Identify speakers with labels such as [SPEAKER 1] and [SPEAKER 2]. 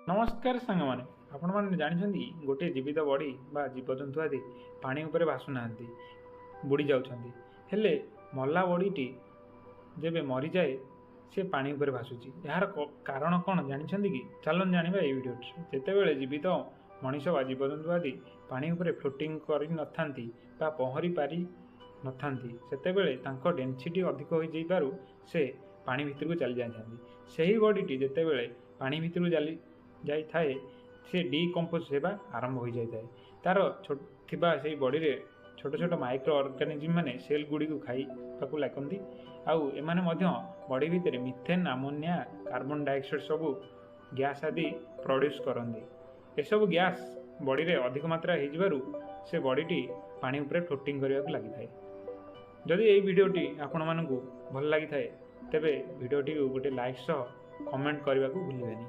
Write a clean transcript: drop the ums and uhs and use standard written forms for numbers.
[SPEAKER 1] ନମସ୍କାର ସାଙ୍ଗମାନେ, ଆପଣମାନେ ଜାଣିଛନ୍ତି ଗୋଟିଏ ଜୀବିତ ବଡ଼ି ବା ଜୀବଜନ୍ତୁ ଆଦି ପାଣି ଉପରେ ଭାସୁନାହାନ୍ତି, ବୁଡ଼ି ଯାଉଛନ୍ତି। ହେଲେ ମଲା ବଡ଼ିଟି ଯେବେ ମରିଯାଏ ସେ ପାଣି ଉପରେ ଭାସୁଛି। ଏହାର କାରଣ କ'ଣ ଜାଣିଛନ୍ତି କି? ଚାଲନ୍ତୁ ଜାଣିବା ଏଇ ଭିଡ଼ିଓଟି। ଯେତେବେଳେ ଜୀବିତ ମଣିଷ ବା ଜୀବଜନ୍ତୁ ଆଦି ପାଣି ଉପରେ ଫ୍ଲୋଟିଂ କରିନଥାନ୍ତି ବା ପହଁରି ପାରିନଥାନ୍ତି, ସେତେବେଳେ ତାଙ୍କ ଡେନ୍ସିଟି ଅଧିକ ହୋଇଯିବାରୁ ସେ ପାଣି ଭିତରକୁ ଚାଲି ଯାଇଥାନ୍ତି। ସେହି ବଡ଼ିଟି ଯେତେବେଳେ ପାଣି ଭିତରକୁ ଚାଲି ଯାଇଥାଏ, ସେ ଡିକମ୍ପୋଜ୍ ହେବା ଆରମ୍ଭ ହୋଇଯାଇଥାଏ। ତା'ର ଥିବା ସେଇ ବଡ଼ିରେ ଛୋଟ ଛୋଟ ମାଇକ୍ରୋ ଅର୍ଗାନିଜିମ୍ ମାନେ ସେଲ୍ ଗୁଡ଼ିକୁ ଖାଇବାକୁ ଲାଗନ୍ତି। ଆଉ ଏମାନେ ମଧ୍ୟ ବଡ଼ି ଭିତରେ ମିଥେନ୍, ଆମୋନିଆ, କାର୍ବନ ଡାଇଅକ୍ସାଇଡ଼୍ ସବୁ ଗ୍ୟାସ୍ ଆଦି ପ୍ରଡ୍ୟୁସ୍ କରନ୍ତି। ଏସବୁ ଗ୍ୟାସ୍ ବଡ଼ିରେ ଅଧିକ ମାତ୍ରା ହେଇଯିବାରୁ ସେ ବଡ଼ିଟି ପାଣି ଉପରେ ଫ୍ଲୋଟିଂ କରିବାକୁ ଲାଗିଥାଏ। ଯଦି ଏଇ ଭିଡ଼ିଓଟି ଆପଣମାନଙ୍କୁ ଭଲ ଲାଗିଥାଏ, ତେବେ ଭିଡ଼ିଓଟିକୁ ଗୋଟେ ଲାଇକ୍ ସହ କମେଣ୍ଟ କରିବାକୁ ଭୁଲିବେନି।